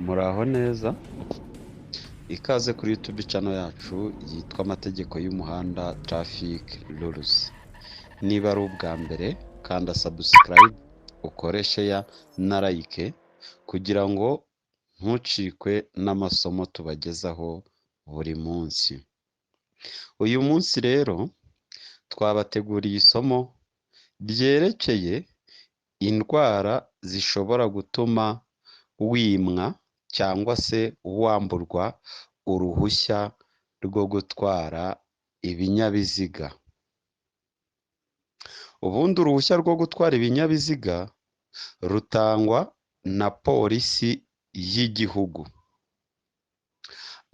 Muraho neza, ikaze kuri YouTube channel yacu yitwa Amategeko y'Umuhanda Traffic Rules. Niba ari ubwa mbere, kanda subscribe, ukore share na like kugira ngo ntucikwe n'amasomo tubagezaho buri munsi. Uyu munsi rero twabateguriye isomo ryerekeye indwara zishobora gutuma wimwa cyangwa se wamburwa uruhushya rwo gutwara ibinyabiziga. Ubundi uruhushya rwo gutwara ibinyabiziga rutangwa na polisi y'igihugu,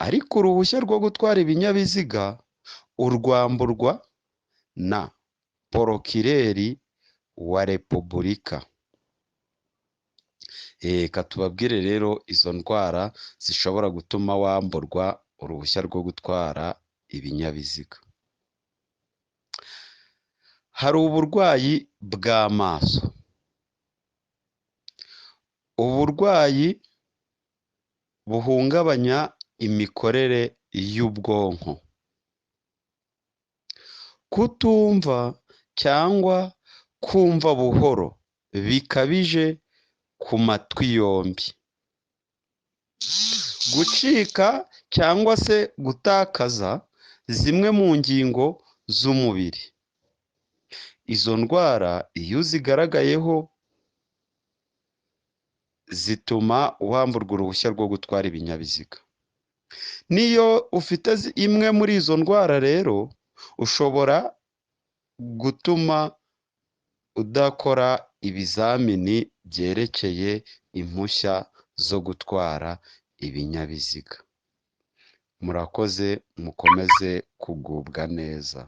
ariko uruhushya rwo gutwara ibinyabiziga urwamburwa na porokireri wa repubulika. Reka tubabwire rero izo ndwara zishobora gutuma wamburwa uruhushya rwo gutwara ibinyabiziga. Hari uburwayi bw'amaso, uburwayi buhungabanya imikorere y'ubwonko, kutumva cyangwa kumva buhoro bikabije ku matwi yombi, gucika cyangwa se gutakaza zimwe mu ngingo z'umubiri. Izo ndwara iyo uzigaragayeho zituma wamburwa uruhushya rwo gutwara ibinyabiziga. N'iyo ufite imwe muri izo ndwara rero, ushobora gutuma udakora ibizamini byerekeye impushya zo gutwara ibinyabiziga. Murakoze, mukomeze kugubwa neza.